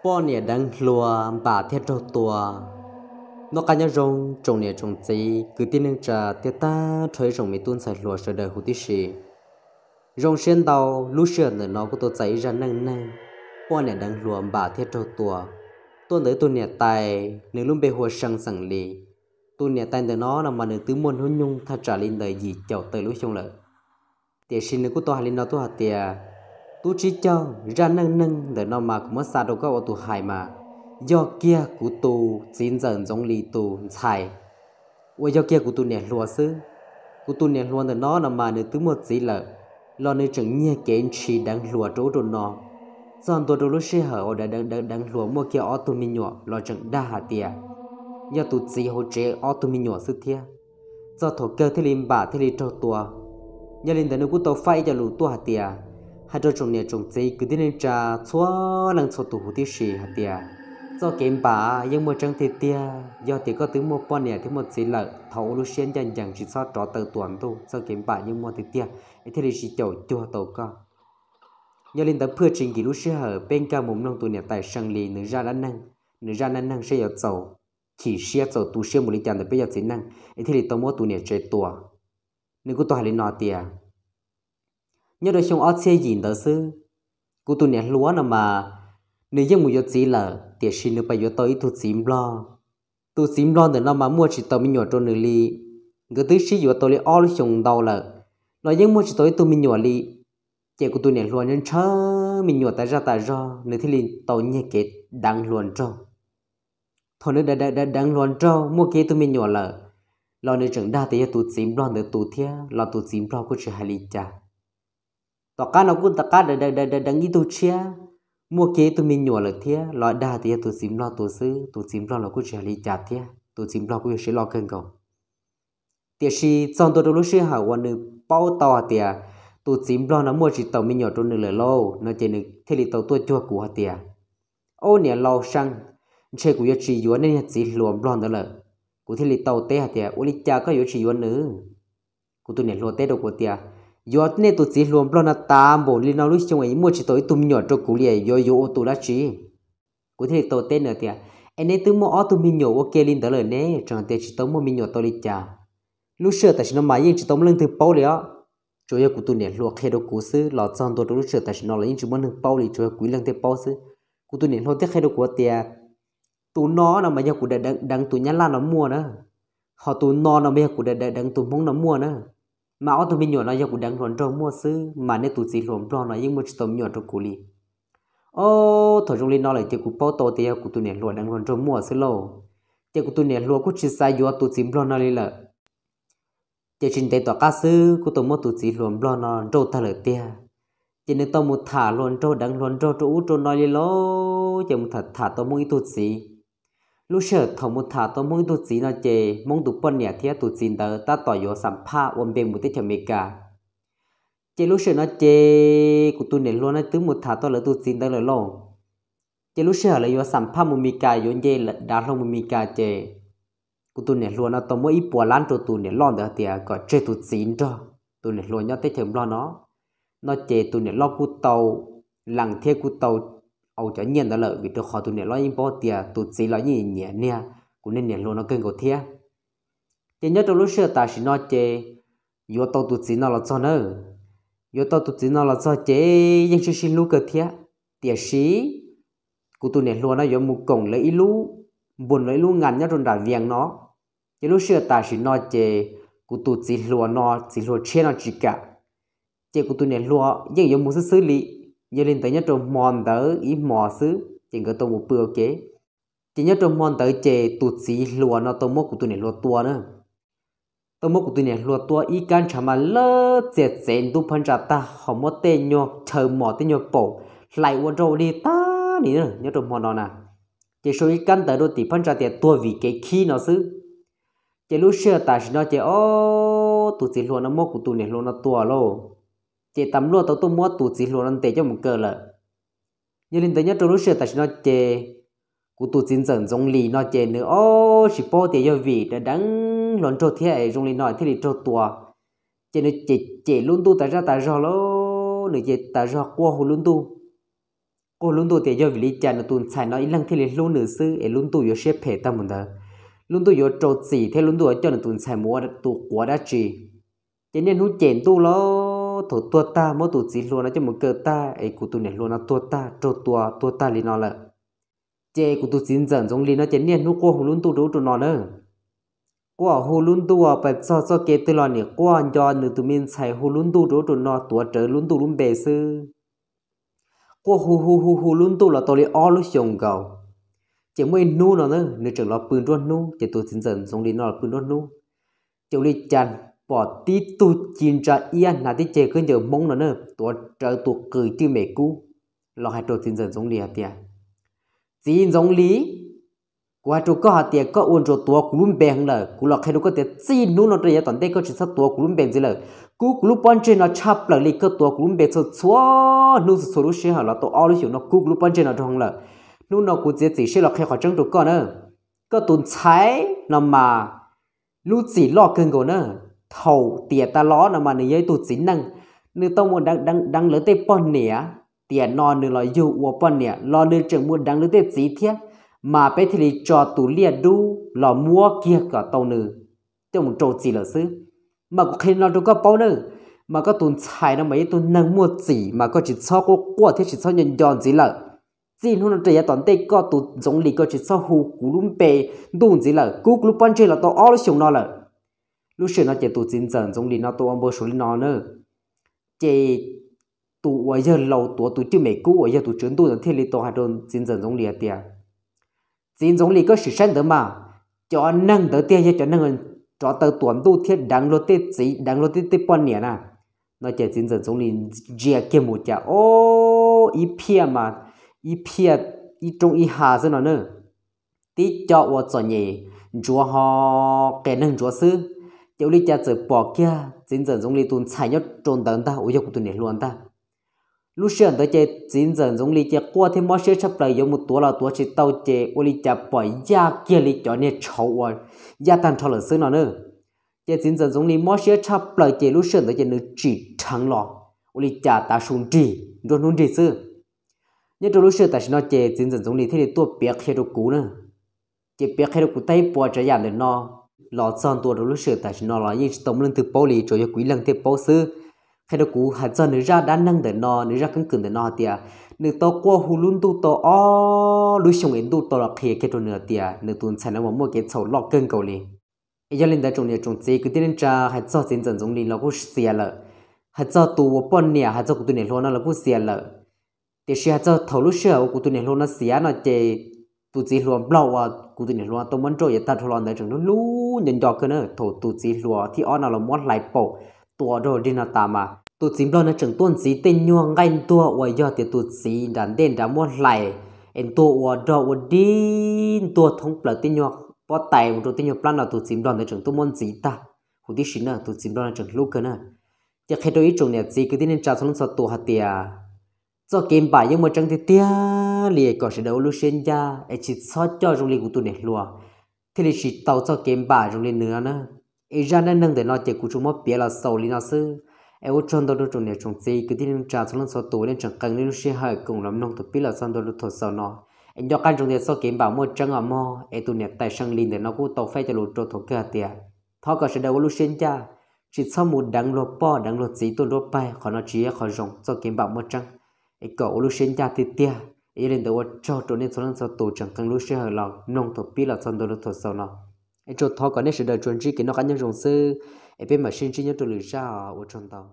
Poj niam deev hluas npam thiaj raug tua. Noj qab nyob zoo tsoom niam tsoom txiv kwv tij neej tsa thiab tag nrho ib tsoom me tub ntxhais hluas sawv daws huv tib si. Zoo siab ntau, lub sij hawm ntawm no kuj tau txais ib zaj neej neeg poj niam deev hluas npam thiaj raug tua. Tuaj ntawm ib tug niam tais, nws lub npe hu ua See xeem Lis. Tus niam tais ntawm no no mas nws twb muaj hnub nyoog thaj tsam li ntawm yim caum tawm lub xyoo lawm. Tiam sis nws kuj tau hais li no tuaj hais tias, Tub Tsib Caug, zaj neej neeg ntawm no mas kuv muab xa rau koj ua tus hais mas yog kiag kuv tus txiv ntxawm Ntxoov Lis tus ntxhais, uas yog kiag kuv tus niam hluas xwb. Kuv tus niam hluas ntawm no no mas nws twb muaj txiv lawm, los nws tseem nyiag kev ntshis deev hluas rau ub rau no. Txog ntua rau lub sij hawm uas deev deev deev hluas muaj kiag ob tug me nyuam los tseem dag hais tias yog tus txiv hauv tsev ob tug me nyuam xwb thiab. Txog thaum kawg thiaj li npam thiaj li raug tua. Yog li ntawd nws kuj tau faib ib co lus tuaj hais tias, hais rau tsoom niam tsoom txiv kwv tij neej tsa txhua leej txhua tus huv tib si hais tias, txoj kev npam yeej muaj tseeb tiag tiag. Yog tias koj twb muaj poj niam thiab muaj txiv lawm, thov ua lub siab ncaj ncees tsis txhob rov taw tuam ntuj, txoj kev npam yeej muaj tiag tiag, es thiaj li tsis caum cuag tau koj. Yog li ntawd phwj tsis nkim lub sij hawm, peb nkag mus mloog tus niam tais See Lis nws zaj dab neeg, nws zaj neej neeg saib yuav txaus chim siab txaus tu siab mus li cas ntawm peb yog txiv neej es thiaj li tau muab tus niam tsev tua. Nws kuj tau hais li no tias, nyob rau xyoo ob txhiab yim ntawd xwb, kuv tus niam hluas no mas nws yeej mus yuav txiv lawm, tiam sis nws pais yuav tau ib tug txiv nplog. Tus txiv nplog ntawm no mas muaj tsis tau me nyuam rau nws li. Nkawd twb sib yuav tau li ob lub xyoos ntau lawm, los yeej muaj tsis tau ib tug me nyuam li. Ces kuv tus niam hluas ntshaw me nyuam tas zaj tas zog, nws thiaj li tau nyiag kev deev hluas nraug. Thaum nws deev deev deev hluas nraug muaj kiag ib tug me nyuam lawm, los nws tseem dag tias yog tus txiv nplog ntawd tus thiab, los tus txiv nplog kuj tsis hais li cas. Tom qab no kuj rov qab deev deev deev deev ib tug tshiab, muaj kiag ib tug me nyuam lawm thiab, los dag tias yog tus txiv nplog tus xwb, tus txiv nplog los kuj tsis hais li cas thiab, tus txiv nplog kuj yog siab loj kawg nkaus. Tiam sis txog ntua rau lub sij hawm uas nws paub tau hais tias tus txiv nplog no muaj tsis tau me nyuam rau nws lawm lauj no ces nws thiaj li tau tuaj cuag kuv hais tias, Au niam laus See, ntshe kuv yuav tsis yuav nej niag txiv hluas nplog ntawd lawm. Kuv thiaj li tau teb hais tias, Ua li cas koj yuav tsis yuav nws? Kuv tus niam hluas teb rau kuv tias, Yuav nej tus txiv hluas nplog no tas npaum li no lub xyoo es muaj tsis tau ib tug me nyuam rau kuv li, yuav yuav ua tus dab tsi? Kuv thiaj li tau teb nws tias, Es neb twb muaj ob tug me nyuam ua ke li ntawd lawm ne, tseem hais tias tsis tau muaj me nyuam tau li cas? Lub sij hawm tam sim no mas yeej tsis tau muaj leej twg paub li os. Tsuas yog kuv tus niam hluas qhia rau kuv xwb, los txog ntua rau lub sij hawm tam sim no los yeej tsis muaj neeg paub li, tsuas yog kuv ib leeg thiaj paub xwb. Kuv tus niam hluas thiaj qhia rau kuv tias, Tus no no mas yog kuv deev deev tus nyab laj no muaj na, ho tus no no mas yog kuv deev deev deev tus hmoob no muaj na. Mas ob tug me nyuam no yog kuv deev hluas nraug muaj xwb, mas nej tus txiv hluas nplog no yeej muaj tsis tau me nyuam rau kuv li. Ob, thaum zoo li no lawm ces kuv paub tau tias yog kuv tus niam hluas deev hluas nraug muaj xwb lauj. Ces kuv tus niam hluas kuj tsis xav yuav tus txiv nplog no li lawm. Ces tsis ntev tom qab xwb kuj tau muab tus txiv hluas nplog no nrauj tag lawm tiag. Ces nws tau mus tham hluas nraug deev hluas nraug rau ub rau no li lauj, ces mus tham tham tau hmoob ib tug txiv. Lub sij hawm thaum mus tham tau hmoob ib tug txiv no ces hmoob tus poj niam thiab tus txiv ntawd tab tom yuav xam phaj ua npe mus teb chaws Amelikas. Ces lub sij hawm no ces kuv tus niam hluas no twb mus tham tau lawv tus txiv ntawd lawm lauj. Ces lub sij hawm lawv yuav xam phaj mus Amelikas, yuav nce dav hlau mus Amelikas ces kuv tus niam hluas no tau muab ib puas lab rau tus niam loj ntawd hais tias kom tseg tus txiv nrog tus niam hluas nyob teb chaws nplog no. No ces tus niam loj kuj tau lees thiab kuj tau ua cov nyiaj ntawd lawm, vim rau qhov tus niam loj yeej paub tias tus txiv los yeej nyiam niag kuv niag niam hluas no kawg nkaus thiab. Ces nyob rau lub sij hawm tam sim no ces yuav tau tus txiv no los txog nawb. Yuav tau tus txiv no los txog ces yeej sib sib hlub kawg thiab. Tiam sis kuv tus niam hluas no yuav mus koom lawv ib lub npus, lawv ib lub ngas nyob rau nram Vias no. Ces lub sij hawm tam sim no ces kuv tus txiv hluas no, txiv hluas tshiab no tsis kam. Ces kuv tus niam hluas yeej yuav mus xwb xwb li. Yog li ntawd nyob rau hmo ntawd ib hmos xwb ces nkawd tau mus pw ua ke. Ces nyob rau hmo ntawd ces tus txiv hluas no tau muab kuv tus niam hluas tua na. Tau muab kuv tus niam hluas tua ib kab ntshav mas lawb txias txev ntub phab ntsa tag, ho muab tej nyuag chaw mos tej nyuag paum hlais ua rau li tag li na. Nyob rau hmo no na, ces sau ib kab ntawv rau tim phab ntsa tias tuag vim kev khib no xwb. Ces lub sij hawm tam sim no ces ob, tus txiv hluas no muab kuv tus niam hluas no tua lauj. Ces tas luaj tau tuaj muab tus txiv hluas no ntes coj mus kaw lawm. Yog li ntawd nyob rau lub sij hawm tam sim no ces kuv tus txiv ntxawm Ntxoov Lis no ces nws ob tsis paub tias yog vim deev deev hluas nraug thiab es zoo li no thiaj li raug tua. Ces nws cem cem lub ntuj tas zaj tas zog lauj, nws ces tas zog quaj hu lub ntuj. quaj hu lub ntuj tias yog vim li cas nws tus ntxhais no ib leeg thiaj li hlub nws xwb es lub ntuj yuav siab phem tag mus ntawd, lub ntuj yuav rau txim thiab lub ntuj yuav coj nws tus ntxhais mus ua tus quav dab tsi. Ces niaj hnub cem ntuj los thaum tuag tag muab tus txiv hluas no coj mus kaw tag es kuv tus niam hluas no tuag tag raug tua tuag tag li no lawm. Ces kuv tus txiv ntxawm Ntxoov Lis no ces niaj hnub quaj hu lub ntuj rau ub rau no na. Quaj hu lub ntuj pas txog txoj kev twg los nim quaj nco nws tus me ntxhais hu lub ntuj rau ub rau no tuav rawv lub ntuj lub npe xwb. Quaj hu hu hu hu lub ntuj los tau li ob lub xyoos nkaus. Ces muaj ib hnub no na nws tseem los pw nruab hnub, ces tus txiv ntxawm Ntxoov Lis no los pw nruab hnub, ces ua li cas pom tib tug ci ntsa iab hnav tib ceg khaub ncaws Hmoob no na tuav rawv tus qws cwj mem kub los hais rau txiv ntxawm Ntxoov Lis hais tias, Txiv Ntxoov Lis, kuv hais rau koj hais tias koj ua ntsuas tuav kuv lub npe heev lawm. Kuv los qhia rau koj tias txij hnub no rau yav tom ntej koj tsis txhob tuav kuv lub npe ntxiv lawm. Kub kuv lub pob ntseg no tshaj plaws li, koj tuav kuv lub npe txhua txhua hnub txhua txhua lub sij hawm los tau ob lub xyoos no kub kuv lub pob ntseg no rau heev lawm. Hnub no kuv txiav txim siab los qhia qhov tseeb rau koj na. Koj tus ntxhais no mas lub txim loj kawg nkaus na. Thaum tiam tas los no mas nws yog ib tug txiv neej, nws tau mus deev deev lawv tej poj niam, tiam no nws los yug ua poj niam los nws tseem mus deev lawv tej txiv thiab, mas peb thiaj li tso tus liaj dub los muab kiag kom tau nws coj mus rau txim lawm xwb. Mas kuv qhia li no rau koj paub na, mas koj tus ntxhais no mas ib tug neeg muaj txim mas koj tsis txhob quaj quaj thiab tsis txhob nco nco ntxiv lawm. Txij hnub no rau yav tom ntej koj tus Ntxoov Lis koj tsis txhob hu kuv lub npe ntuj ntxiv lawm, kub kuv lub pob ntseg los tau ob lub xyoos no lawm. Lub sij hawm no ces tus txiv ntxawm Ntxoov Lis no tau ua npau suav li no na. Ces tus uas yawg laus tuav tus cwj mem kub uas yog tus tswv ntuj ntawd thiaj li tau hais rau txiv ntxawm Ntxoov Lis hais tias, Txiv Ntxoov Lis, koj sim saib ntawd mas, cov neeg ntawd tiag yog cov neeg rov taw tuam ntuj thiab deev luag tej txiv deev luag tej tej poj niam na. No ces txiv ntxawm Ntxoov Lis ntsia kiag mus cas o, ib phiaj mas ib phiaj ib roob ib ha xwb no na. Tib co uas txom nyem ntsuav ho qias neeg ntsuav xwb. Ces ua li cas txawm pom kiag txiv ntxawm Ntxoov Lis tus ntxhais nyob rau ntawd ntag uas yog kuv tus niam hluas ntag. Lub sij hawm ntawd ces txiv ntxawm Ntxoov Lis ces quaj thiab mob siab tshaj plaws yuav mus tuav los tuav tsis tau ces ua li cas pom yaj kiag li cov niag tshauv uas yaj tag nrho lawm xwb no na. Ces txiv ntxawm Ntxoov Lis mob siab tshaj plaws ces lub sij hawm ntawd ces nws tsim dheev los ua li cas tav su nrig nruab hnub nrig xwb. Nyob rau lub sij hawm tam sim no ces txiv ntxawm Ntxoov Lis thiaj li tuaj piav qhia rau kuv na. Ces piav qhia rau kuv tag ib puas tsav yam ntawm no los txog ntua rau lub sij hawm tam sim no los yeej tsis tau muaj leej twg paub li, tsuas yog kuv ib leeg thiaj paub xwb. Qhia rau kuv hais txog nws zaj dab neeg ntawm no, nws zaj keeb kwm ntawm no hais tias nws tau quaj hu lub ntuj tau ob lub xyoo es ntuj tau los qhia kiag rau nws hais tias nws tus ntxhais no mas muaj kev txhaum loj kawg nkaus li. Es yog li ntawd tsoom niam tsoom txiv kwv tij neej tsa, hais txog txiv ntxawm Ntxoov Lis los kuj xiam lawm, hais txog tus uas poj niam hais txog kuv tus niam hluas no los kuj xiam lawm. Tiam sis hais txog thaum lub sij hawm uas kuv tus niam hluas no xiam no ces tus txiv hluas nplog uas kuv tus niam hluas tau muab nrauj yav tag dhau los ntawd tseem hlub hlub nco nco kawg na. Thaum tus txiv hluas thib ob no los muab hlais paum tua rau dig no tas mas tus txiv nplog no tseem tuaj ntxiv tej nyuag nqaij ntuag uas yog tias tus txiv nram ntej nrad muab hlais es ntuag ua dog ua dig ntuag thoob plaws tej nyuag pob tais mus rau tej nyuag plab no tus txiv nplog ntawd tseem tuaj muab ntxiv tag huv tib si na. Tus txiv nplog no tseem hlub kawg na. Ces qhia rau ib tsoom niam txiv kwv tij neej tsa txhua leej txhua tus hais tias txoj kev npam yeej muaj tseeb tiag tiag li, kom sawv daws ua lub siab ncaj es tsis txhob coj zoo li kuv tus niam hluas thiaj li tsis tau txoj kev npam zoo li nws no na. Es zaj dab neeg ntawm no ces kuv tsuas muab piav los xaus li no xwb. Es ua tsaug ntau rau tsoom niam tsoom txiv kwv tij neej tsa txhua leej txhua tus nej tseem qee nej lub sij hawm koom los mloog thaum pib los txog ntua rau thaum xaus no. Es nco qab ntsoov tias txoj kev npam muaj tseeb os mog, es tus niam tais Seej Lis ntawm no kuj tau faib cov lus rau thaum kawg hais tias thov kom sawv daws ua lub siab ncaj, tsis txhob mus deev luag poj deev luag txiv tuaj nruab paig, qhov no tsis yog qhov zoo, txoj kev npam muaj tseeb. Es kom ua lub siab ncaj tiag tiag. Es yog li ntawd ua tsaug rau nej txhua leej txhua tus tseem qee lub sij hawm los mloog thaum pib los txog ntua rau thaum xaus no. Es tsuas thov kom nej sawv daws tsuas ntsib kev noj qab nyob zoo xwb, es peb mam sib ntsib nyob rau lwm zaj os, ua tsaug ntau.